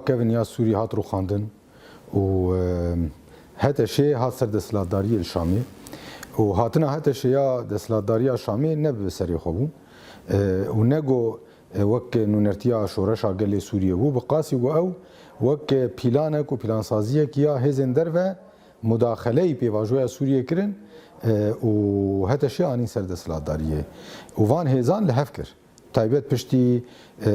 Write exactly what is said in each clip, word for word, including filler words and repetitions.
Kevin ya Sûrî hat rûxandin û, e, HTŞ'ê hat ser desthilatdariyê li Şamê û hatina HTŞ'ê ya desthilatdariya Şamê ne bi serê xwe bû, e, û ne ku, e, wek nûnertiya şoreşa gelê Sûriyê bû, bi qasî ku ew wek pîlanek û pîlansaziyek ya hêzên derve mudaxeleyî pêvajoya Sûriyê kirin, e, û HTŞ'ê anîn ser desthilatdariyê û van hêzan li hev kir. Taybet piştî, e,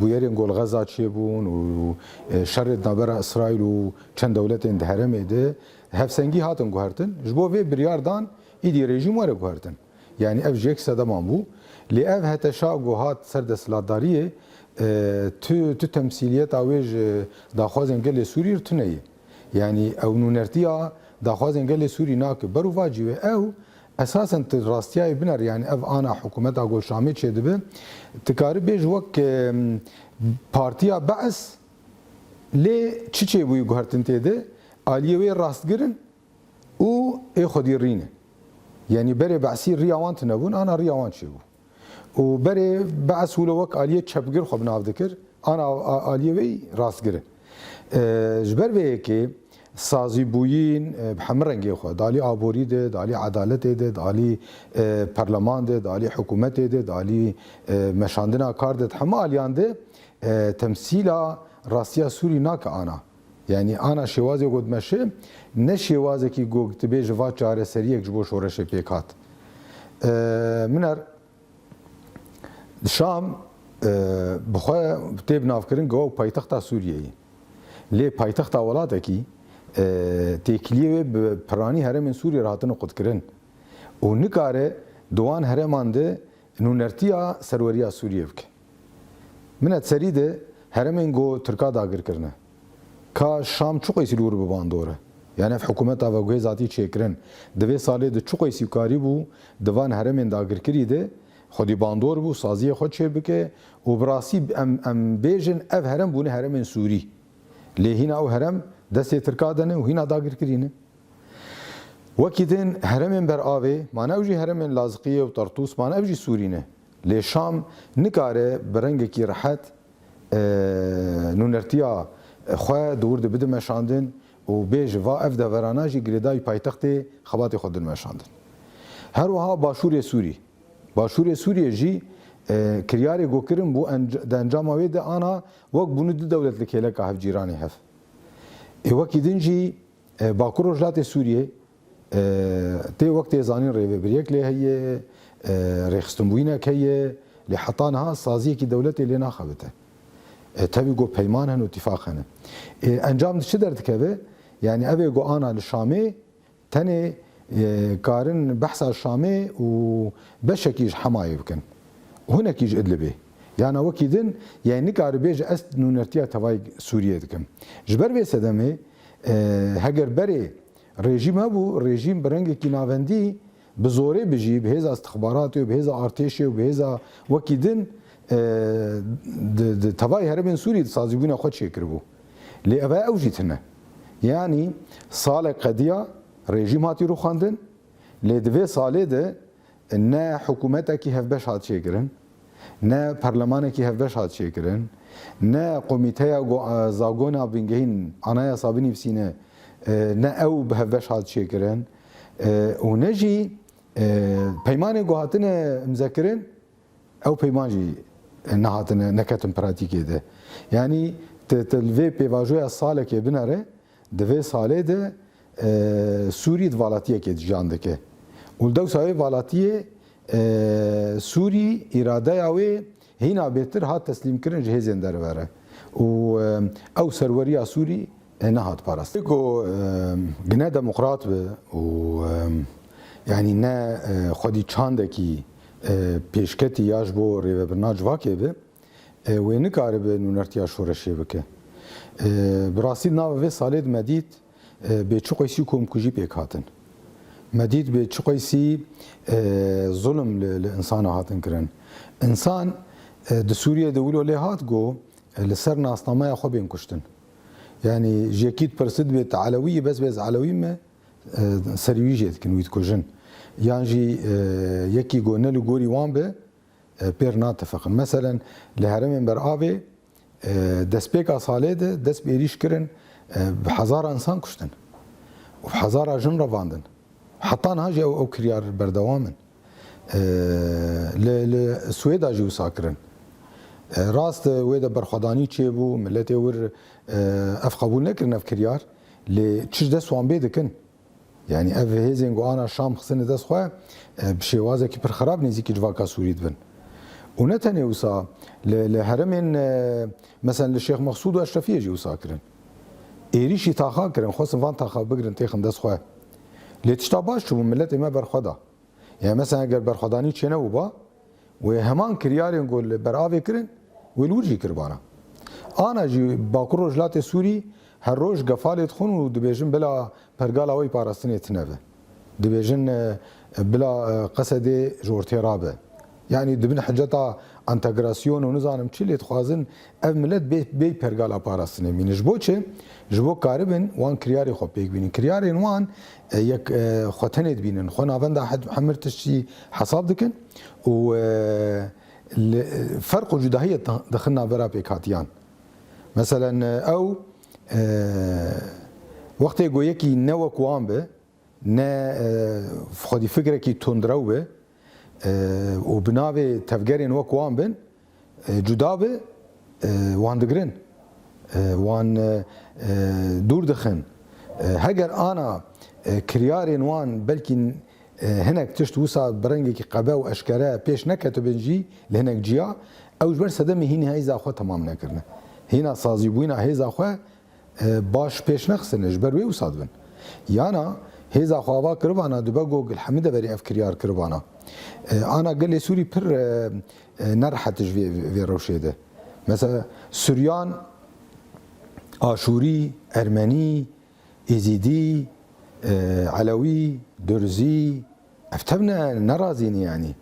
bûyerên ku li Xeza çêbûn û, e, şerê di navbera Îsraîl û çend dewletên di herêmê de hevsengî hatin guhertin. Ji bo vê biryar dan îdî rejîm were guhertin. Yanî ev ji yek sedeman bû. Lê ev HTŞ'a ku hat ser desthilatdariyê, e, tu, tu temsîliyeta wê ji daxwazên gelê Sûrî re tune ye. Yanî ew nûnertiya daxwazên gelê Sûrî nake. Ber û vacî wê ew esasen tu rastiyayê biner, yanî ev ana hikûmeta ku li Şamê çêdibe, tu karî bêj wek, em, partiya Be's lê çi çêbûyî guhertin tê de, aliyê wê rastgir in û ê xwedî rî ne. Yanî berê Be'sî riya wan tune bûn, ana riya wan çêbû. Û berê Be's wilo wek aliyê çepgir xwe bi nav dikir, ana a-, aliyê wê rastgir e. E, ji ber vê yekê sazîbûyîn, e, bi hemî rengê xwe, di alî aborî de, di alî edaletê de, di alî, e, perleman de, di alî hikûmetê de, di alî, e, meşandina kar de, di hemû aliyan de, e, temsîla rastiya Sûrî nake ana. Yanî ana şêwazê ku dimeşe, ne şêwazekî ku tu bêjî va çareseriyek ji bo şoreşê pêk hat. E, min er Şam, e, bi xwe tê binavkirin ku ew paytexta Sûriyeyê. Lê paytexta welatekî, e, têkiliyê wê bi piranî herêmên Sûriyê re hatine qutkirin û nikare di wan herêman de nûnertiya serweriya Sûriyê bike. Min et serî de herêmên ku Tirka dagir kirine. Ka Şam çi qeysî li wir bi bandor e? Yanî ev hikûmeta ve ku hêz hatî çêkirin, di vê salê de çi qeysî karîbû di van herêmên dagirkirî de xwedî bandor bû, saziyê xwe çêbike û bi rastî em, em bêjin ev herêm bûne herêmên Sûrî. Lê hîna ew herêm destê Tirka de ne û hîna dagirkirî ne. Wekî din herêmên ber avê, mane ew jî herêmên Laziqiyê û Tertûs, mane ev jî Sûrî ne. Lê Şam nikare bi rengekî rehet, e, nûnertiya xwe di wir de bide meşandin û bêje va ev deverana jî girêdayî paytextê xebatê xwe din meşandin. Her wiha Başûrê Sûrî. Başûrê Sûriyê jî, e, kiryarê ku kirin bû enc-, di encama wê de ana wek bûne du dewlet li kêleka hevcîranê hev. Ê wekî din jî, e, Bakur Rojhilatê Sûriyê, e, tê wek tê zanîn rêvebiriyek lê heye, e, rêxistinbûyînek heye, lê heta niha saziyekî dewletê lê naxebite. E, tevî ku peyman hene û tîfaq hene. E, encam di çi derdikeve? Yanî ev ê ku ana li Şamê, tenê, e, karin behsa Şamê û beşekî ji Hemayê bikin. Û hinekî ji Idlibê. Yana wekî din, yanî nikare bêje ez nûnertiya tevayê Sûriyê dikim. Ji ber vê sedemê, e, heger berê rejîm hebû, rejîm bi rengekî navendî bi zorê bijî, bi hêza istixbaratê û bi hêza artêşê û bi hêza wekî din, e, di, di tevayê herêmên Sûriyê di sazîbûna xwe çêkiribû. Lê eve ew jî tune. Yanî salek qediya, rejîm hatî rûxandin, lê di vê salê de ne hikûmetekî hevbeş hat çêkirin, ne perlemanekî hevbeş hat çêkirin, ne komîteya go-, zagona bingehîn anayasa binivîsîne, e, ne ew bi hevbeş hat çêkirin, e, û ne jî, e, peymanê ku hatine imzekirin, ew peyman jî nehatine, neketin pratîkê de. Yanî tu, tu li vê pêvajoya salekê binere, di vê salê de, e, Sûrî di valatiyekê de jiyan dike. Û li dewsa wê valatiyê, e, Sûrî îradeya wê hîna bêtir hat teslîmkirin ji hêzên derve re. Û, e, ew serweriya Sûrî, e, nehat parastin. Ku, e, gine demokrat be û, e, yanî ne, e, xwedî çandekî, e, pêşketî ya ji bo rêvebirina civakê be, e, wê nikaribe nûnertiya şoreşê bike. E, bi rastî di nava vê salê de me dît, e, bê çi qeysî komkujî pêk hatin. Me dît bê çi qeysî, e, zulm li, li însana hatin kirin. Însan, e, di Sûriyê de wilo lê hat ku, e, li ser nasnameya xwe bên kuştin. Yanî ji yekî dipirsit bê tu elewî yî, bes bê ez elewî me, e, serî wî jê dikin, wî dikujin. Yan jî, e, yekî ku ne li gorî wan be, e, pêr natefiqin. Meselen, li herêmên ber avê, E, destpêka salê de dest bi êrîş kirin, e, bi hezara insan kuştin û bi hezara jin revandin. Heta niha jî ew, ew kiryar berdewam in. E, li, li Swêda jî wisa kirin. E, rast, e, wê de berxwedanî çêbû, miletê wir, e, ev qebûl nekirin ev kiryar, lê çi dest wan bê dikin. Yanî ev hêzên ku ana Şam xistine dest xwe, e, bi şêwazekî pir xirab nêzîkî civaka Sûrî dibin. Û ne tenê wisa, li, li herêmên, e, mesela li Şêx Mexsûd û Eşrefiyê jî wisa kirin. Êrîşî taxa kirin, xwestin van taxa bigirin, têxin dest xwe. Lê tişta baş çibû, miletê me berxwe da. Yani mesela eger berxwedanî çênebûba, wê heman kiryarên ku li ber avê kirin, wê li wir jî kiribana. Ana jî Bakur Rojhilatê Sûrî her roj gefalê dixwin û dibêjin bila pergala wê parastinê tine be. Dibêjin, e, bila, e, Qesedê ji ortê rabe. Yani dibin hiceta entegrasyon û nizanim çi lê dixwazin ev milet bê, bê pergala parastinê bînin. Ji bo çi? Ji bo karibin wan kiryarê xwe pêk bînin. Kiryarên wan, e, yek, e, xwe tenê dibînin. Xwe navenda hed-, hemir tiştî hesab dikin û, e, li, ferq û cudahiyê di-, dixin navbera pêkhatiyan. Meselen, e, ew, e, wextê ku yekî ne wek wan be, ne, e, xwedî fikrekî tundrew be, e, û bi navê tevgerên wek wan bin, e, cuda be, e, wan digirin, e, wan, e, e, dûr dixin. E, heger ana, e, kiryarên wan belkî, e, hinek tişt wisa bi rengekî qebe û eşkere pêş neketibin jî li hinek ciya, ew ji ber sedemê hînî hêza xwe temam nekirine. Hîna sazîbûyîna hêza xwe e, baş pêş nexistine, ji ber wê wisa dibin. Yana hêza xwe ava kiribana, dibe ku gil hemî deverê ev kiryar kiribana. E, ana gelê Sûrî pir, e, e, nerehet ji vê, vê rewşê de. Mesela Suryan, Aşûrî, Ermenî, Êzîdî, e, Elewî, Durzî, ev tevne nerazî ne yanî.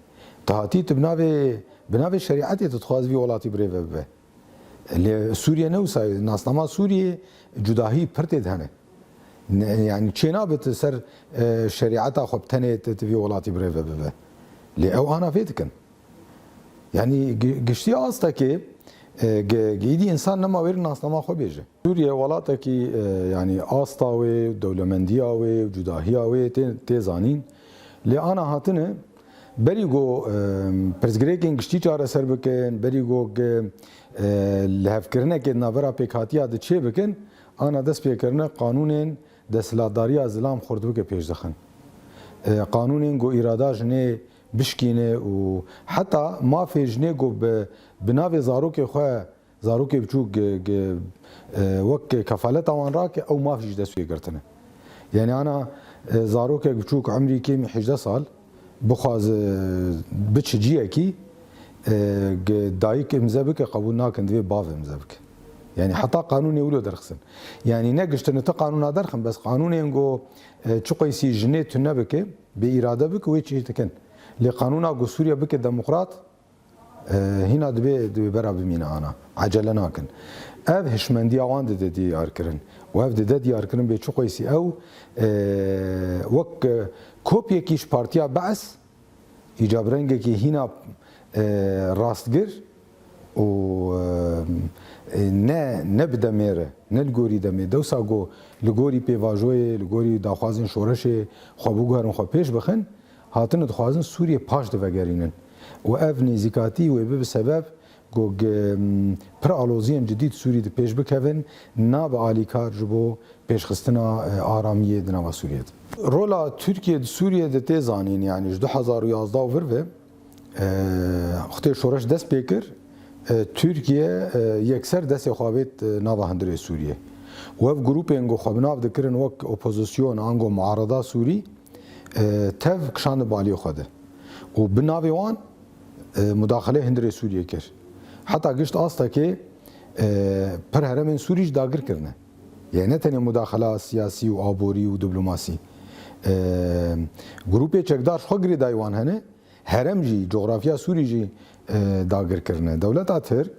Tu hatî tu bi navê, bi navê şerîetê tu dixwazî vî welatî birêve bibe. Lê Sûriye ne wisa ye. Nasnama Sûriyê cudahî pir tê de hene. Ne, yani çê nabe tu ser, e, şerîeta xwe bi tenê tu, tu vî welatî birêve bibe. Lê ew ana vê dikin. Yani gi-, giştî astekê, e, gi-, gi-, îdî însan nema wêr nasnama xwe bêje. Sûriye welatekî, e, yani asta wê, dewlemendiya wê, cudahiya wê tê, tê zanîn. Lê ana hatine Berî ku, e, pirsgirêkên giştî çareser bikin, berî ku, e, lihevkirinekê di navbera pêkhatiya de çê bikin, ana dest pê kirine qanûnên desthilatdariya zilam xurt bike pêş dixin. E, qanûnên ku îrada jinê bişkîne û heta mafê jinê ku bi, bi navê zarokê xwe Zarokê biçûk, e, e, wek kefaleta wan rake, ew maf jî ji dest wê girtine. Yani ana, e, zarokek biçûk, emrî kêmî hejdeh sal, bixwaze biçe ciyekî, e, ge-, dayik imze bike, qebûl nakin, divê bav imze bike. Yani heta qanûnê wilo derxistin. Yani ne giştine ti qanûna derxin, bes qanûnên ku, e, çi qeysî jinê tune bike, bê îrade bike, wê çê dikin. Lê qanûna ku Sûriye bike demokrat, E, hîna dibê, dibê bera bimîne ana. Ecele nakin. Ev hişmendiya wan dide diyarkirin. Û ev dide diyarkirin bê çi qeysî ew, e, wek, e, kopyekî ji Partiya Be's, îca bi rengekî hîna, e, rastgir û, e, e, ne, ne bi demê re, ne li gorî demê. Dewsa ku li gorî pêvajoyê, li gorî daxwazên şoreşê xwe biguherin, xwe pêş bixin, Hatine dixwazin Sûriyê paş de vegerînin û ev nêzîkatî wê bibe sebeb ku ge-, pir aloziyên cidî di Sûriyê de pêş bikevin, nabe alîkar ji bo pêşxistina, e, aramiyê di nava Sûriyê de. Rola Tirkiyê di Sûriyê de tê zanîn, yanî ji du hezar û yazdeh û vir ve, e, wextê şoreş dest pê kir, e, Tirkiye, e, yekser destê xwe avêt, e, nava hundirê Sûriyê. Û ev grûpên ku xwe bi nav dikirin wek opozîsyon ango muarada Sûrî, e, tev kişandin bi aliyê xwe de û bi navê wan, e, mudaxileyê hundirê Sûriyê kir. Heta gişt astekê, e, pir herêmên Sûrî jî dagir kirine. Yê ne tenê mudaxila siyasî û aborî û diplomasî. E, grûpê çekdar ji xwe girêdayî wan hene, herêm jî, coxrafiya Sûrî jî, e, dagir kirine. Dewleta Tirk,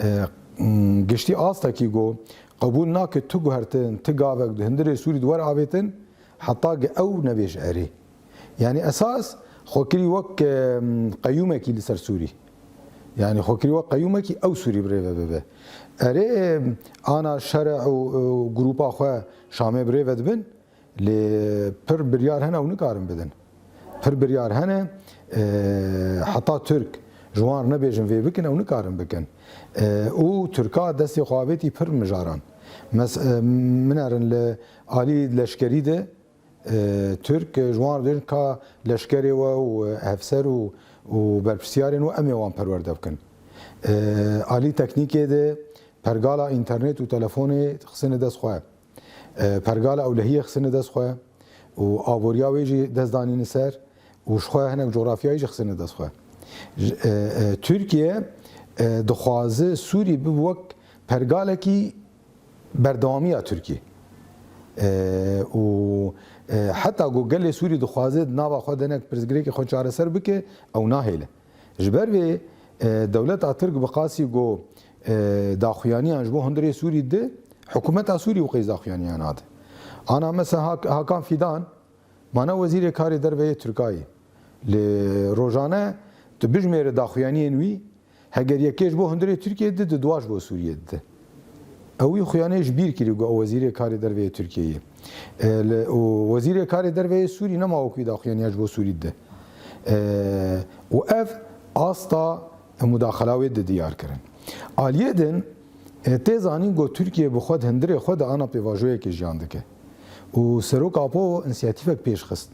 e, m, giştî astekî ku qebûl nake tu guhertin, tu gavek di hundirê Sûrî di wer avêtin, heta ge ew nebêje erê. Yanî esas xwe kirî wek, e, qeyûmekî li ser Sûrî. Yani xwe kirî wek qeyûmekî ew Sûrî bi rê ve bibe. Erê, ana şere û, û grûpa xwe Şamê bi rê ve dibin, lê pir biryar hene ew nikarin bidin. Pir biryar hene, e, heta Tirk ji wan re nebêjin vê bikin, ew nikarin bikin. E, û Tirka destê xwe avêtî pir mijaran. Mes-, e, min erin li alî leşkerî de, e, Tirk, e, ji wan re dibêjin ka leşkerê we û, e, hevser û, û berpirsiyarên we em ê wan perwerde bikin. E, alî teknîkê de pergala înternet û telefonê xistine dest xwe. E, pergala ewlehiyê xistine dest xwe û aboriya wê jî dest danîne ser û ji xwe hinek cografyayê jî xistine dest xwe. Ji, e, e, Tirkiye, e, dixwaze Sûrî bibe wek pergalekî berdewamiya Tirkiyê. E, û, e, heta ku gelê Sûrî dixwaze di nava xwe de hinek pirsgirêkê xwe çareser bike, ew nahêle. Ji ber vê, e, dewleta Tirk bi qasî ku, e, daxuyaniyan ji bo hundirê Sûrî dide, hikûmeta Sûrî û qey daxuyaniyan nade. Ana mesela Hak-, Hakan Fîdan, mane wezîrê karê derve yê Tirkayê. Lê rojane tu bijmêre daxuyaniyên wî, heger yekê ji bo hundirê Tirkiyê dide, di dua ji bo Sûriyê dide. Ew wî xuyanê ji bîr kirî ku ew wezîrê karê derve yê Tirkiyê ye. E, li, û wezîrê karê derve yê Sûrî nema wekî daxuyaniya ji bo Sûrî dide. E, û ev asta mudaxela wê di diyar kirin. Aliyê din, e, tê zanîn ku Tirkiye bi xwe di hundirê xwe de ana pêvajoyekê jiyan dike. Û Serok Apo însiyatîfek pêş xist.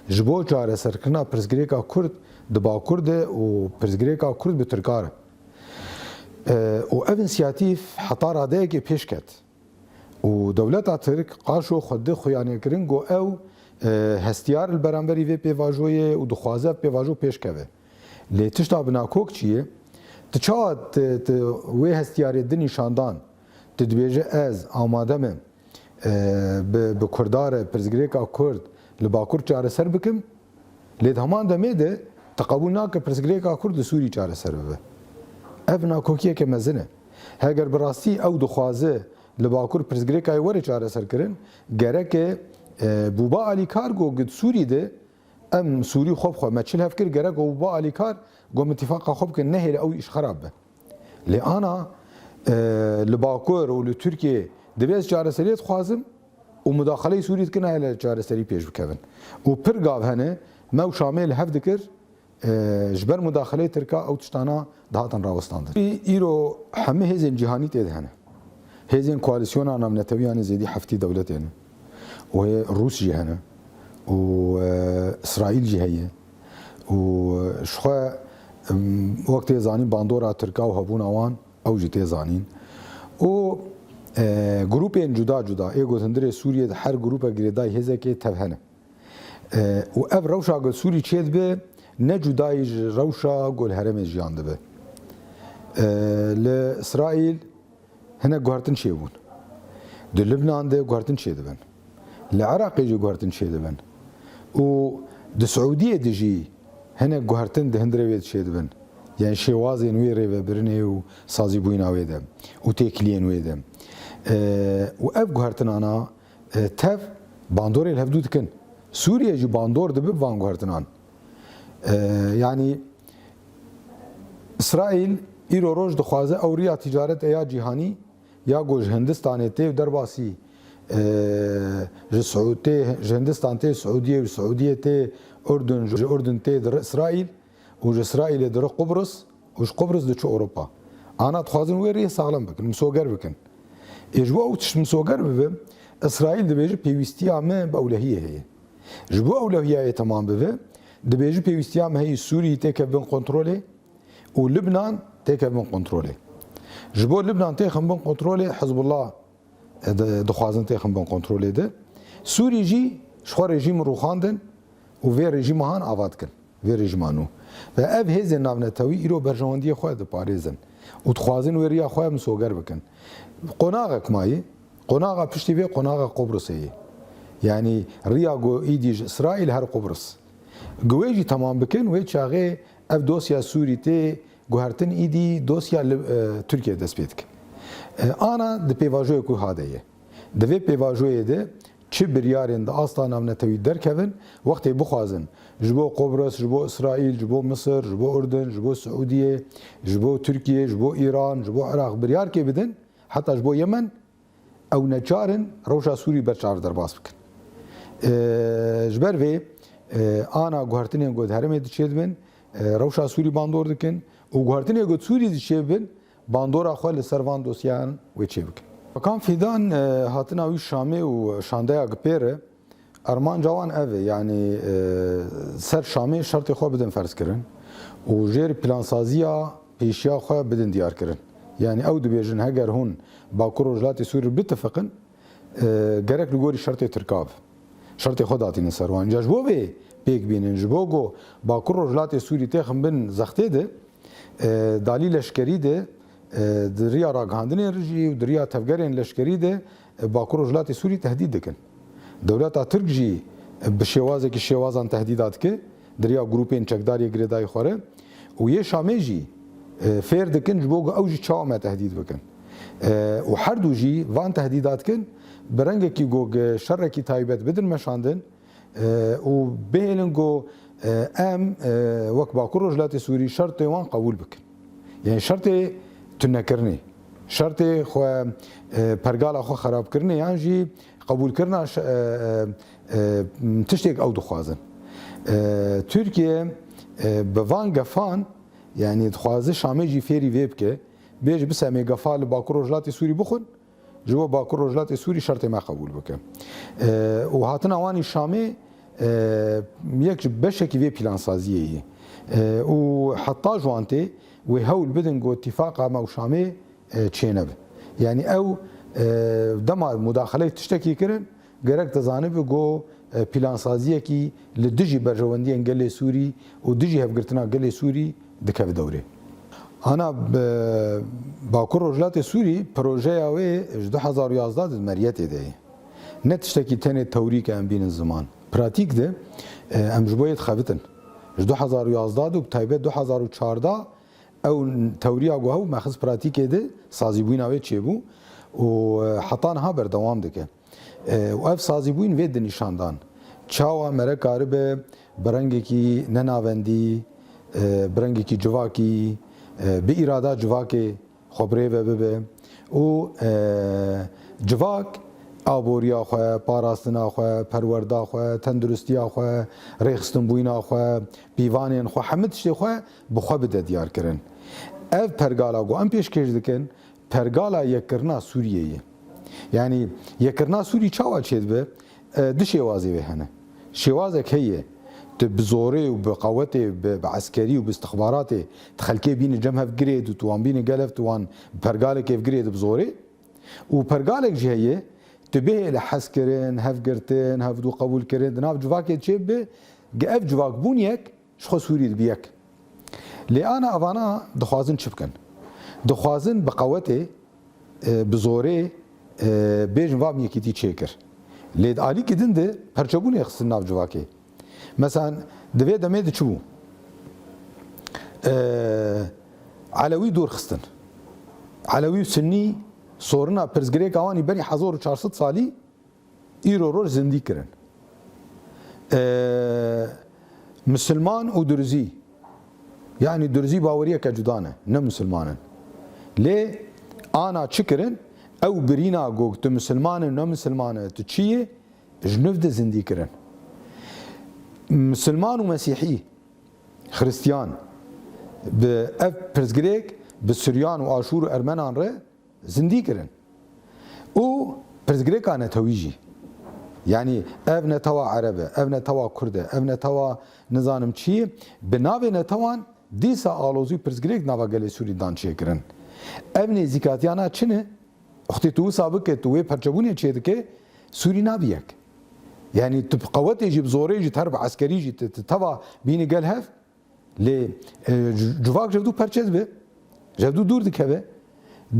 Ji bo çareserkirina pirsgirêka Kurd di Bakur de û pirsgirêka Kurd bi Tirka re. E, û ev însiyatîf heta radeyekê pêş ket. Û dewleta Tirk qaşo xwe di xuyanê kirin ku ew, e, hestiyar li beramberî vê pêvajoyê û dixwaze ev pêvajo pêş keve. Lê tişta binakok çi ye? Tu çawa tu, tu wê hestiyarê di nîşan dan? Tu dibêje ez amade me, e, bi, bi Kurda re pirsgirêka Kurd li Bakur çareser bikim. Lê di heman demê de tu qebûl nake pirsgirêka Kurd li Sûrî çareser bibe. Ev nakokiyeke mezin e. Heger bi rastî ew dixwaze li Bakur pirsgirêkayê were çareserkirin, gereke, e, Bûba Alîkar got, got Sûrî de em Sûrî xwe bi xwe me çil hev kir, gerek û Bûba Alîkar got min tîfaqa xwe bikin, nehêle ew îş xerab be. Lê ana, e, li Bakur û li Tirkiyê divê ez çareseriyê dixwazim û mudaxeleyê Sûrî dikin, nahêle çareserî pêş bikevin. Û pir gav hene, me û Şamê li hev dikir, e, ji ber mudaxeleyê Tirka ew tiştana dihatin rawestandin. Î-, îro hemî hêzên cîhanî tê de hene. Hêzên koalîsyona navnetewiyan ê zêdî heftî dewletê ne. Û hê Rûs jî hene. Û, e, Îsraîl jî heye. Û, e, ji xwe, em, wek tê zanîn bandora Tirka û hebûna wan, ew jî tê zanîn. Û, e, grûpên cuda cuda, ê got hundirê Sûriyê de her grûpe girêdayî hêzekê tev hene. E, û ev rewşa ku Sûrî çêdibe, ne cudayî ji rewşa ku li herêmê jiyan dibe. E, li Îsraîl hinek guhertin çêbûn. Di Libnan de guhertin çêdibin. Li Iraqê jî guhertin çêdibin. Û di Siûdiyê de jî hinek guhertin di hundirê wê de çêdibin. Yani şêwazên wê rêvebirinê û sazîbûyîna wê de û têkiliyên wê de. E, û ev guhertinana, e, tev bandorê li hevdû dikin. Sûriye jî bandor dibe van guhertinan. E, yani Îsraîl îro roj dixwaze ew riya tîcaret e ya cîhanî ya ku ji Hindistanê tê û derbasî, e, ji Siû-, tê, ji Hindistan tê Siûdiyê û Siûdiyê tê Urdun, ji Urdun tê dire Îsraîl û ji Îsraîlê dire Qubrus û ji Qubrus diçe Ewropa. Ana dixwazin wê riyê saxlem bikin, misoger bikin. Ê ji bo ew tişt misoger bibe, Îsraîl dibêje pêwîstiya me bi ewlehiyê heye. Ji bo ewlehiya yê temam bibe, dibêje pêwîstiya me heye Sûrî têke bin kontrolê û Libnan têke bin kontrolê. Ji bo Libnan têxin bin kontrolê Hizbullah, e, di-, dixwazin têxin bin kontrolê de. Sûrî jî ji xwe rejîm rûxandin û vê rejîma han ava dikin. Vê rejîma nû. Ve ev hêzên navnetewî îro berjewendiyê xwe diparêzin û dixwazin wê riya xwe misoger bikin. Qonaxek mayî, qonaxa piştî vê qonaxa Qobrusê ye. Yani riya ku îdî ji Îsraîl her Qobrus. Ku wê jî temam bikin, wê çaxê ev dosya Sûrî tê guhertin, îdî dosya li, e, Tirkiye dest pê dike. E, ana di pêvajoyê ku hade ye. Di vê pêvajoyê de çi biryarên di asta navnetewî derkevin, wextê bixwazin ji bo Qobris, ji bo Îsraîl, ji bo Misir, ji bo Urdun, ji bo Siûdiyê, ji bo Tirkiyê, ji bo Îran, ji bo Iraq biryarkê bidin, heta ji bo Yemen, ew neçar in rewşa Sûrî ber çav derbas bikin. E, ji ber vê, e, ana guhertinên ku di herêmê diçêdibin, e, rewşa Sûrî bandor dikin û guhertinê ku di Sûrî diçêbin, bandora xwe li ser van dosyeyan wê çêbikin. Bakan Fîdan, e, hatina wî Şamê û şandeya Gipêr e, armanca wan ev e, yanî, e, ser Şamê şertê xwe bidin ferzkirin û jêr plansaziya pêşiya xwe bidin diyarkirin. Yanî ew dibêjin, heger hûn Bakur Rojhilatê Sûrî bitifiqin, e, gerek li gorî şertê Tirka be. Şertê xwe datînin ser wan. Ca ji bo vê pêk bînin, ji bo ku Bakur Rojhilatê Sûrî têxin bin zextê de, e, dalî leşkerî de, e, di riya ragihandinên rijî û di riya tevgerên leşkerî de, e, Bakur Rojhilatê Sûrî tehdît dikin. Dewleta Tirk jî, e, bi şêwazekî şêwazan tehdîda dike, di riya grûpên çekdariyê girêdayî xwe re û yê Şamê jî, e, fêr dikin ji bo ku ew jî çawa me tehdît bikin. E, û her du jî van tehdîda dikin, bi rengekî ku şerekî taybet bidin meşandin, e, û bihêlin ku, e, em, e, wek Bakur Rojhilatê Sûrî şertê wan qebûl bikin. Yanî şertê tunekirinê, şertê xwe, e, pergala xwe xerabkirinê yan jî qebûlkirina ş-, e, e, e, tiştêk ew dixwazin. E, Tirkiye, e, bi van gefan, yanî dixwaze Şamê jî fêrî vê bike, bêje bise em ê gefa li Bakur Rojhilatê Sûrî bixwin, ji bo Bakur Rojhilatê Sûrî şertê me qebûl bike. E, û hatina wan î Şamê, e, yek ji beşekî vê plansaziyê ye. E, û heta ji wan tê wê hewl bidin ku tîfaqa me û Şamê, e, çênebe. Yanî ew, e, dema mudaxeleyê tiştekî kirin, gerek dizanibe ku, e, plansaziyekî li dijî berjewendiyên gelê Sûrî û dijî hevgirtina gelê Sûrî dikeve dewrê. Ana bi Bakur Rojhilatê Sûrî projeya wê ji du hezar û yazdeh de di meriyetê de ye. Ne tiştekî tenê tewrîk e em bînin ziman. Pratîk de, e, em ji bo yê dixebitin. Ji du hezar û yazdeh de û bi taybet du hezar û çardeh ew tewriya ku hebû me xist pratîkê de sazîbûyîna wê çêbû û, e, heta niha berdewam dike. E, û ev sazîbûyîn vê dinîşan dan. Çawa mere karibe bi rengekî nenavendî, e, bi rengekî civakî, e, bi îrada civakê xwe bi rê ve bibe û, e, civak aboriya xwe, parastina xwe, perwerda xwe, tenduristiya xwe, rêxistinbûyîna xwe, pîvanên xwe, hemî tiştê xwe bi xwe bide diyarkirin. Ev pergala ku em pêşkêş dikin, pergala yekkirina Sûriyê ye. Yanî yekkirina Sûrî çawa çêdibe? E, du şêwazê wê hene. Şêwazek heye, tu bi zorê û bi qewetê, bi, bi eskerî û bi istixbaratê tu xelkê bînî cem hev girêd û tu wan bînî gel hev, tu wan bi pergalekê hev girêd bi zorê. Û pergalek jî heye, tu bihêle hezkirin, hevgirtin, hevdû qebûlkirin, di nav civakê çêbibe, gi ev civakbûn yek ji xwe Sûrî dibe yek. Lê ana evana dixwazin çi bikin? Dixwazin bi qewetê, e, bi zorê, e, bêjin va min yekîtî çêkir. Lê di alîkî din de perçebûnê xistin nav civakê. Mesela di vê demê de çi bû? E, Elewî dûr xistin. Elewî û Sunnî sorina pirsgirêka wan î berî hezar û çar sed salî îro roj zindî kirin. Ee, Misilman û Durzî, yanî Durzî baweriyeke cuda ne, ne misilman in. Lê ana çi kirin? Ew birîna got, tu misilman î, ne misilman î, tu çi yî? Ji nû de zindî kirin. Misilman û Mesîhî, Xristiyan, bi ev pirsgirêk bi Suryan û Aşûr û Ermenan re zindî kirin. Û pirsgirêka netewî jî. Yanî ev netewa Ereb e, ev netewa Kurd e, ev netewa nizanim çi ye, bi navê netewan dîsa alozî û pirsgirêk nava gelê Sûrî dan çêkirin. Ev nêzîkatiyana çi ne? Wextê tu wisa bike, tu wê perçebûnê çêdike, Sûrî nabe yek. Yanî tu bi qewetê jî, bi zorê jî, tu her bi eskerî jî, tu, tu teva bînî gel hev, Lê, e, c-, civak ji hevdû perçe dibe, ji hevdû dûr dikeve.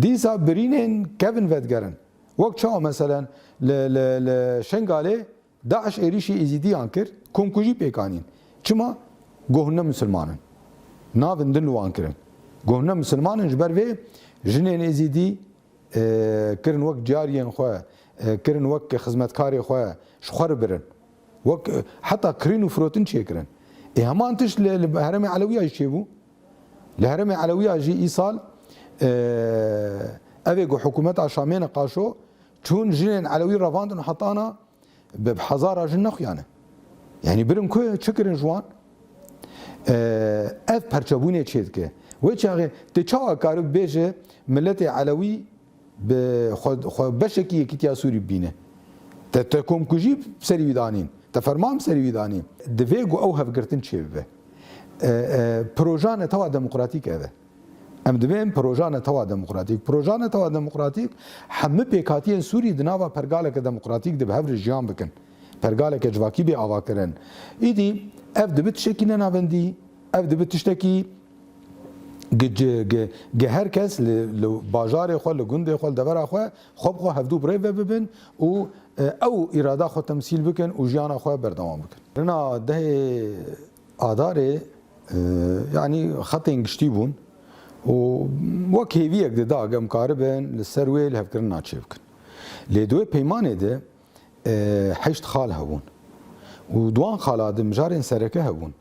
Dîsa birînên kevin vedigerin. Wek çawa meselen li, li, li Şengalê DAIŞ êrîşî Êzîdiyan kir, komkujî pêk anîn. Çima? Goh ne misilman in. Navin din li wan kirin. Goh ne misilman in, ji ber vê jinên Êzîdî e, kirin wek cariyên xwe, e, kirin wek xizmetkarê xwe, ji xwe re birin. Wek, e, heta kirîn û firotin çêkirin. Ê heman tişt li, li herêmê Elewiya jî çêbû. Li herêmê Elewiya jî îsal, e, evê ku hikûmeta Şamê niqaşo, çûn jinên Elewî revandin û hetana bi, bi hezara jin nexuyane. Yanî birin ku çi kirin ji wan? E, ev perçebûnê çêdike. Wê çaxê tu çawa karibî bêje miletê Elewî bi xwe, xwe beşekî yekîtiya Sûrî bibîne? Te, te komkujî bi serî wî danîn, te ferman bi serî wî danîn. Divê ku ew hevgirtin çêbibe. E, e, proja netewa demokratîk ev e. Em dibên proja netewa demokratîk. Proja netewa demokratîk hemû pêkhatiyên Sûrî di nava pergaleke demokratîk de bi hev re jiyan bikin. Pergaleke civakî bê avakirin. Îdî ev dibe tiştekî nenavendî, ev dibe tiştekî gi, gi, gi, gi her kes li, li bajarê xwe, li gundê xwe, li devera xwe, xwe bi xwe hevdû bi rê ve bibin û, e, ew îrada xwe temsîl bikin û jiyana xwe berdewam bikin. Rina dehê Adarê, e, yanî xetên giştî bûn û wek hêviyek dida, em karibin li ser wê lihevkirina çêbikin. Lê di wê peymanê de, e, heşt xal hebûn û di wan xala de mijarên sereke hebûn.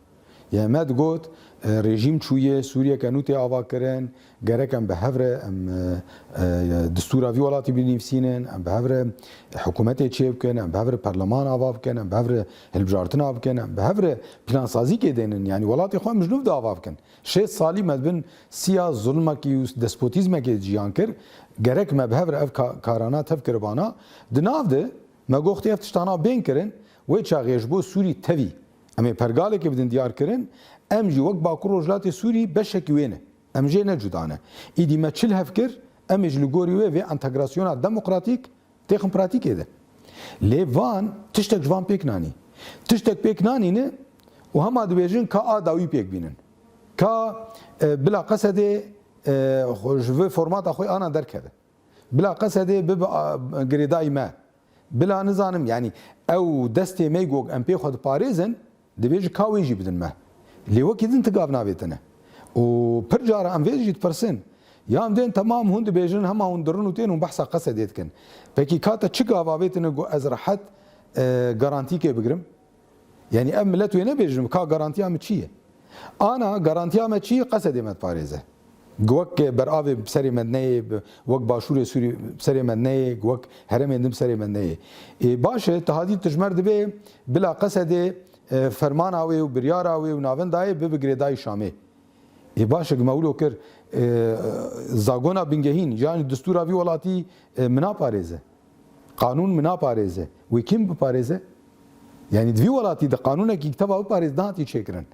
Yê me digot, e, rejîm çûye, Sûriyeke nû tê avakirin, gerek em bi hev re, em, e, e, distûra vî welatî binivîsînin, em bi hev re hikûmetê çêbikin, em bi hev re perleman ava bikin, em bi hev re hilbijartina bikin, em bi hev re plansazîkê dênin. Yanî welatê xwe em ji nû de ava bikin. Şêst salî me dibin siya zulmekî û despotîzmekê jiyan kir. Gerek me bi hev re ev ka-, karana tev kiribana. Di nav de me goxtî ev tiştana bên kirin, wê çaxê ji bo Sûrî tevî em ê pergalekê bidin diyar kirin, em jî wek Bakur Rojhilatê Sûrî beşekî wê ne. Em jê ne cuda ne. Îdî me çi li hev kir, em ê ji li gorî wê vê entegrasyona demokratîk têxin pratîkê de. Lê van tiştek ji van pêk nanî. Tiştek pêk nanîne û hema dibêjin ka a dawî pêk bînin. Ka, e, bila Qesedê, e, xwe ji vê formata xwe ana derkeve. Bila Qesedê bibe, a, girêdayî me. Bila nizanim, yanî ew destê me ku em pê xwe diparêzin, divê ji ka wê jî bidin me. Lê wekî din ti gav navêtine. Û pir cara em vê jî dipirsin. Ya em dên temam hûn dibêjin, hema hûn dirin û tên hûn behsa Qesedê dikin. Pekî ka te çi gav avêtine ku ez rehet, e, garantîkê bigirim? Yanî ev milet wê nebêjin, ka garantiya min çi ye? Ana garantiya me çi ye? Qesedê me diparêze. Wek beravê bi serê me neyê, bi, wek başûrê Sûrî bi serê me neyê, wek herêmên din bi serê me neyê. Ê, baş e, tu hadî tu ji me re dibê bila Qesedê, e, fermana wê û biryara wê û navenda wê bibe girêdayî Şamê. Ê, baş e, me wilo kir, e, zagona bingehîn, yanî distûra vî welatî, e, min naparêze. Qanûn min naparêze. Wê kî min biparêze? Yanî di vî welatî de qanûnekî teva biparêz nehatî çêkirin.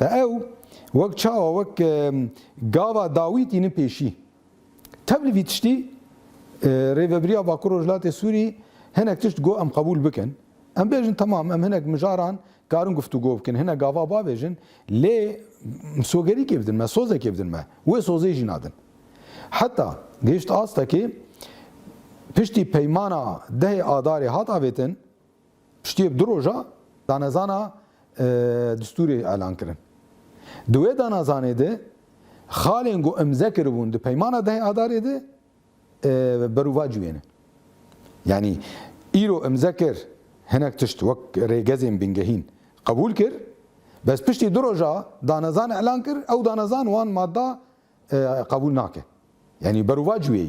Ve ew wek çawa, wek, em, gava dawî tînin pêşî. Tev li vî tiştî, e, Rêvebiriya Bakur Rojhilatê Sûrî hinek tişt got em qebûl bikin. Em bêjin temam, em hinek mijaran karin guftûgo bikin, hinek gava bavêjin, lê sogerîkê bidin me, sozekê bidin me. Wê sozê jî nadin. Heta gihişt astekê, piştî peymana dehê Adarê hat avêtin, piştî du roja danezana, e, distûrê elan kirin. Di wê danezanê de xalên ku imze kiribûn di peymana dehê Adarê de, e, berûva cûyê ne. Yanî îro imze kir, hinek tişt wek rêgezên bingehîn qebûl kir, bes piştî du roja danezan elan kir, ew danezan wan madda, e, qebûl nake. Yanî berûva cûyê.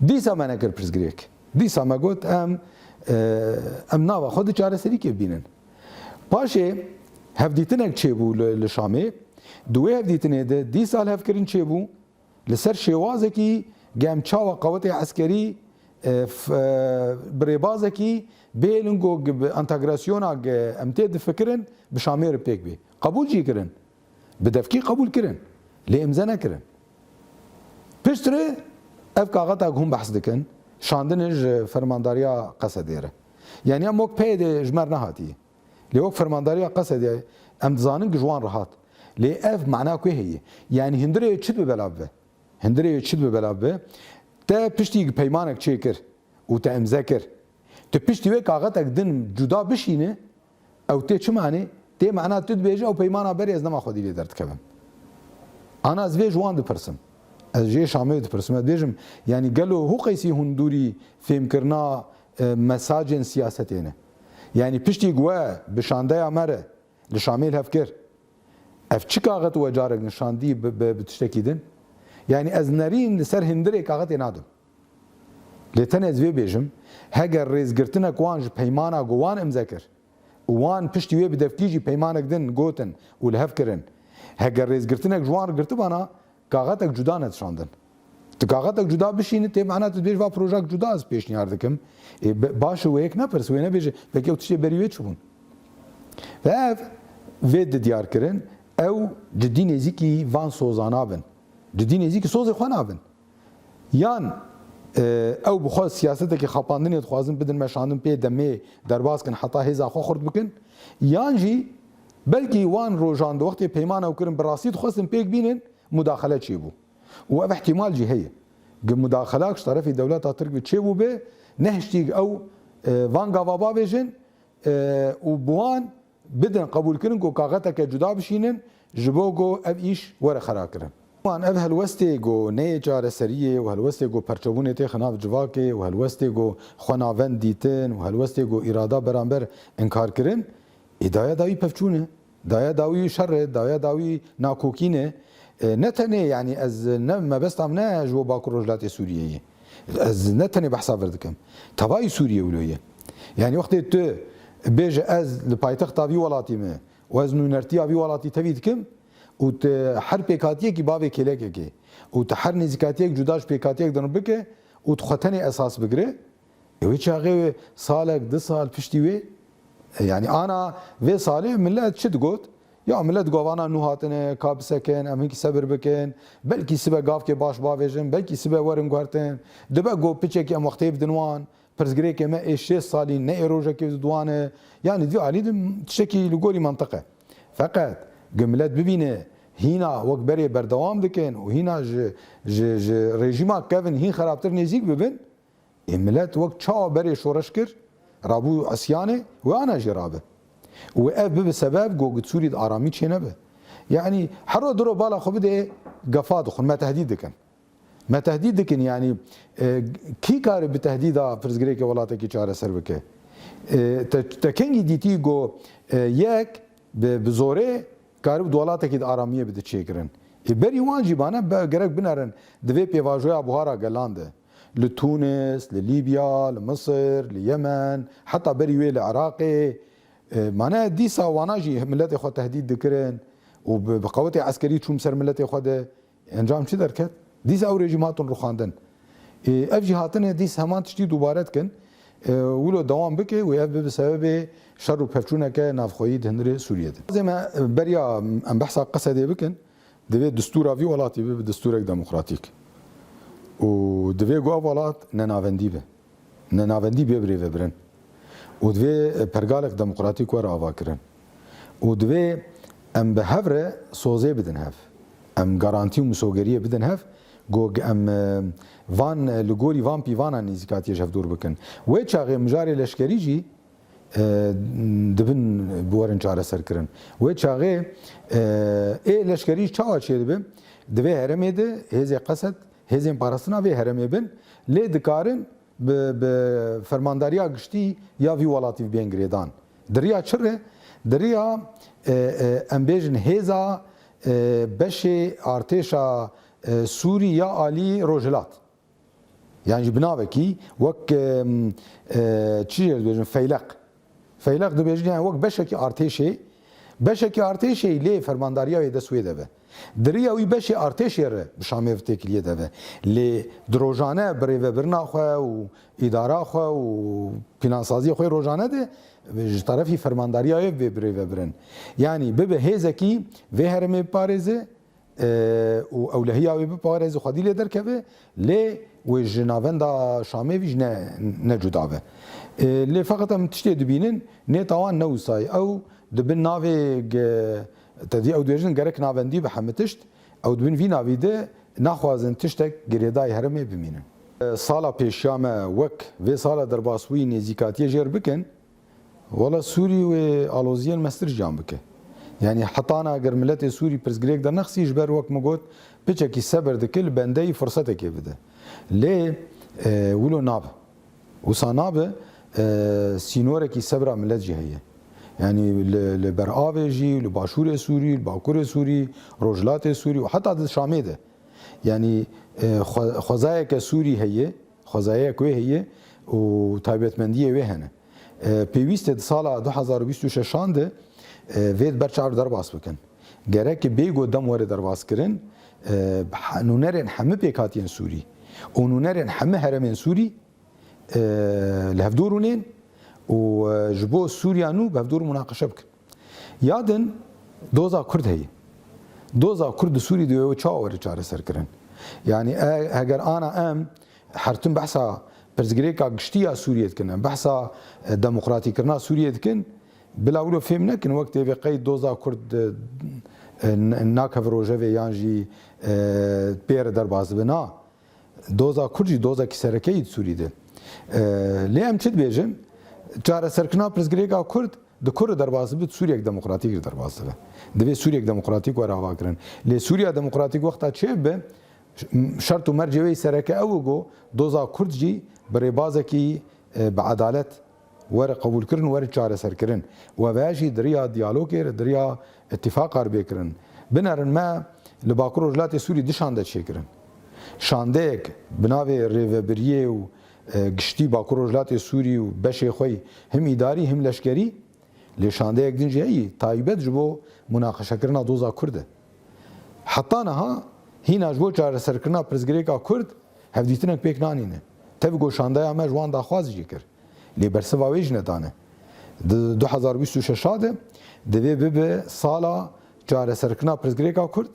Dîsa me nekir pirsgirêk. Dîsa me got em, e, em nava xwe di çareserîkê bînin. Paşê hevdîtinek çêbû li, li Şamê. Di wê hevdîtinê de dîsa lihevkirin çêbû. Li ser şêwazekî ge em çawa qewetê eskerî, e, f-, e, bi rêbazekî bihêlin ku bi entegrasyona ge em tê difikirin bi Şamê re pêk bê. Qebûl jî kirin. Bi devkî qebûl kirin. Lê îmze nekirin. Piştre ev kaxeta ku hûn behs dikin, şandine ji fermandariya Qesedê re. Yanî em wek PYDê ji me re nehatiye. Lê wek fermandariya Qesedê em dizanin ku ji wan re hat. Lê ev mana ku heye. Yanî hundirê çi dibe belav bibe? Hundirê çi dibe belav bibe? Te piştî peymanek çêkir û te îmze kir. Tu piştî wê kaxetek din cuda bişîne, ew tê çi manê? Tê mana tu dibêje ew peymana berê ez nema xwedî lê derdikevim. Ana ez vê ji wan dipirsim. Ez jê Şamê dipirsim. Ez dibêjim, yanî gelo hû qeysî hûn dûrî fêmkirina e, mesajên siyasetê ne. Yanî piştî ku we bi şandeya me re li Şamê li hev kir, ev çi kaxet we carek nişandî bi, bi, bi tiştekî din? Yanî ez nerîn li ser hindirê kaxetê nadim. Lê tenê ez vê bêjim, heger rêzgirtinek wan ji peymana ku wan imze kir û wan piştî wê bi devkî jî peymanek din gotin û li hev kirin, heger rêzgirtinek ji wan girtibana, kaxetek cuda nedişandin. Tu kaxetek cuda bişînî, tê mehna tu dibêj va projek cuda ez pêşniyar dikim. Ê, be-, baş e, wê yek nepirs, wê nebêje, belkî ew tiştê berî wê çi bûn? Ve ev, vê di diyar kirin, ew cidî nêzîkî van sozana bin. Cidî nêzîkî sozê xwe nabin. Yan, e, ew bi xwe siyasetekî xapandinê dixwazin bidin meşandin pê demê derbas kin heta hêza xwe xurt bikin. Yan jî belkî wan rojan di wextê peymana ew kirin bi rastî dixwestin pêk bînin, mudaxele çêbû. Û ev ihtimal jî heye. Gi mudaxelak ji terefî dewleta Tirk bi çêbû be, nehiştî ew, e, van gava bavêjin, e, û bi wan bidin qebûlkirin ku kaxeteke cuda bişînin, ji bo ku ev îş were xera kirin. Wan ev helwestê ku neyê çareseriyê û helwestê ku perçebûnê têxe nav civakê û helwestê ku xwenavend dîtin û helwestê ku îrada beramber inkar kirin, ê daya dawî pevçûn e. Daya dawî şer e, daya dawî nakokîn e. E, ne tenê, yanî ez ne, mebesta min ne ji bo Bakur Rojhilatê Sûriyê ye. Ez ne tenê behsa vir dikim. Tevayî Sûriyê wilo ye. Yanî wextê tu bêje ez li paytexta vî welatî me û ez nûnertiya vî welatî tevî dikim û tu her pêkhatiyekî bavê kêlekekê û tu her nêzîkatiyek cuda ji pêkhatiyek din bike û tu xwe tenê esas bigire, Ê wê çaxê wê salek, du sal piştî wê, e, yanî ana vê salê millet çi digot? Ya millet digot vana nû hatine, ka bisekin, em hinkî sebir bikin, belkî sibe gavkê baş bavêjin, belkî sibe werin guhertin, dibe got piçekî em wextê bidin wan, pirsgirêkê me ê şêst salî ne ê rojekê di wan e. Yanî di alî de tiştekî li gorî mantiq e. Feqet gi millet bibîne hîna wek berê berdewam dikin û hîna ji, ji, ji rejîma kevin hîn xerabtir nêzîk bibin, Ê milet wek çawa berê şoreş kir, rabû isyanê, wê ana jê rabe. Û ev bibe sebeb ku gi Sûrî de aramî çênebe. Yanî hero diro bala xwe bidê gefa dixwin, me tehdîd dikin. Me tehdîd dikin, yanî, e, kî kare bi tehdîda pirsgirêkê welatekî çareser bike? E, te, te kengî dîtî ku, e, yek bi, bi zorê karib di welatekî de aramiyê bide çêkirin? Ê berî wan jî bane be, gerek binerin di vê pêvajoya buhara gelan de. Li Tûnis, li Lîbya, li Misir, li Yemen, heta berî wê li Iraqê. E, mane dîsa wana jî miletê xwe tehdîd dikirin û bi, bi qewetê eskerî çûm ser miletê xwe de. Encam çi derket? Dîsa ew rejîm hatin rûxandin. E, ev jî hatine dîs heman tiştî dubare dikin. E, wilo dewam bike û ev bibe sebebê şer û pevçûneke navxweyî di hundirê Sûriyê de. Dixwazê me, e, beriya em behsa Qesedê bikin, Divê distûra vî welatî bibe distûrek demokratîk. Û divê ku ev welat nenavendî be. Nenavendî bê birêvebirin. Û divê pergalek demokratîk were avakirin. Û divê em bi hev re sozê bidin hev. Em garantî û misogeriyê bidin hev. Ku em, e, van, e, li gorî van pîvanan nêzîkatiyê ji hev dûr bikin. Wê çaxê mijarê leşkerî jî e, dibin bi werin çareserkirin. Wê çaxê, e, ê leşkerî çawa çêdibe? Di vê herêmê de hêzê Qesed, hêzên parastina vê herêmê bin, lê dikarin bi, bi fermandariya giştî ya vî welatî bên girêdan. Di riya çi re? Di riya, e, e, em bêjin hêza, e, beşê artêşa, e, Sûrî ya alî Rojhilat. Yan jî bi navekî wek, em, e, çi jê dibêjin, feylek. Feylek dibêjin, yani wek beşekî artêşê, beşekî artêşê lê fermandariya wê dest wê de be. Di riya wî beşê artêşê re bi Şamê ve têkiliyê de be. Lê di rojane birêvebirina xwe û îdara xwe û plansaziya xwe rojane de ji terefî fermandariya wê bê birêvebirin. Yani bibe hêzekî vê herêmê biparêze, e, û ewlehiya wê biparêze, xwedî lê derkeve, lê wê ji navenda Şamê vî ji ne, ne cuda be. E, lê feqet em tiştê dibînin, nêta wan ne wisa ye. Ew di bin navê ge-, te dî ew dibêjin gerek navendî be heme tişt, ew di bin vî navî de naxwazin tiştek girêdayî herêmê bimînin. E, sala pêşiya me wek vê sala derbasbûyî nêzîkatiyê jêr bikin, Wela Sûrî wê aloziyên mestir jiyan bike. Yanî hetana eger miletê Sûrî pirsgirêk dernexisî ji ber wek min got, piçekî sebir dike li bendeyî firsetekê bide. Lê, e, wilo nabe. Wisa nabe, e, sînorekî sebra milet jî heye. Yanî li, li ber avê jî, li başûrê Sûrî, li bakurê Sûrî, rojhilatê Sûrî û heta di Şamê de. Yanî, e, xwe-, xwezayeke Sûrî heye, xwezayek wê heye û taybetmendiyê wê hene. E, pêwîst e di sala du hezar û bîst û şeşan de, e, vê di ber çav derbas bikin. Gerek bê ku dem were derbaskirin, e, he-, nûnerên hemî pêkhatiyên Sûrî û nûnerên hemî herêmên Sûrî, e, li hevdû rûnên û, e, ji bo Sûriya nû bi hevdû re munaqeşe bikin. Ya din doza Kurd heye. Doza Kurd di Sûrî de wê çawa were çareserkirin? Yanî e-, heger ana em her tim behsa pirsgirêka giştî ya Sûriyê dikin, em behsa, e, demokratîkirina Sûriyê dikin, bila wilo fêm nekin wek tê vê qey doza Kurd, e, e, n-, nakeve rojevê yan jî, e, pê re derbas dibe. Na. Doza Kurd jî dozekî sereke yî di Sûrî de. E, lê em çi dibêjin? Çareserkirina pirsgirêka Kurd di ku re derbas dibe? Di Sûriyek demokratîk re derbas dibe. Divê Sûriyek demokratîk were avakirin. Lê Sûriya demokratîk wexta çêbibe, şert û mercê wê sereke ew e ku doza Kurd jî bi rêbazekî, e, bi edalet were qebûlkirin, were çareserkirin. Û ev jî di riya diyalogê re, di riya îtîfaqa re bê kirin. Binerin me li Bakur Rojhilatê Sûrî du şande çêkirin. Şandeyek bi navê Rêvebiriyê û, e, Giştî Bakur Rojhilatê Sûrî û beşê xwe yî him îdarî him leşkerî, lê şandeyek din jî heyî taybet ji bo munaqeşekirina doza Kurd e. Heta niha hîna ji bo çareserkirina pirsgirêka Kurd hevdîtinek pêk nanîne. Tevî ku şandeya me ji wan daxwaz jî kir. Lê bersiva wê jî nedane. Di du hezar bîst û şeş de divê bibe sala çareserkirina pirsgirêka Kurd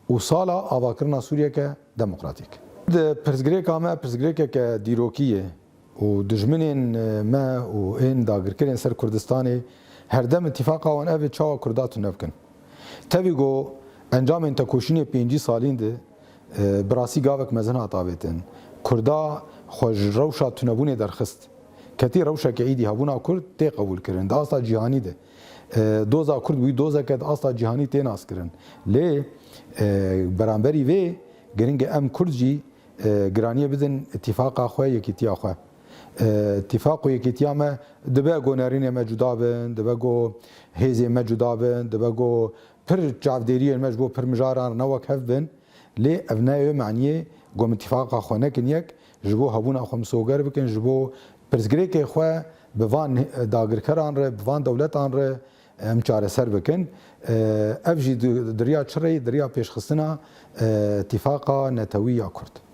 û sala avakirina Sûriyeke demokratîk. Di pirsgirêka me, pirsgirêkeke dîrokî ye û dijminên me û ên dagirkerên ser Kurdistanê herdem îtîfaqa wan ev e çawa Kurda tune bikin. Tevî ku encamên tekoşînê pêncî salîn de, e, bi rastî gavek mezin hat avêtin. Kurda xwe ji rewşa tunebûnê derxist. Ketî rewşeke êdî hebûna Kurd tê qebûlkirin. Di asta cîhanî de, e, doza Kurd bûyî dozeke di asta cîhanî tê naskirin. Lê, e, beramberî vê giring e em Kurd jî, e, giraniyê bidin îtîfaqa xwe, yekîtiya xwe. E, îtîfaq û yekîtiya me dibe ku nerînê me cuda bin, dibe ku hêzên me cuda bin, dibe ku pir çavdêriyên me ji bo pir mijaran ne wek hev bin. Lê ev ne yê maniyê ku em îtîfaqa xwe nekin yek, ji bo hebûna xwe misoger bikin, ji bo pirsgirêkê xwe bi van dagirkeran re, bi van dewletan re em çareser bikin. Ev jî di, di riya çi re ye? Di riya pêşxistina, e, îtîfaqa netewî ya Kurd.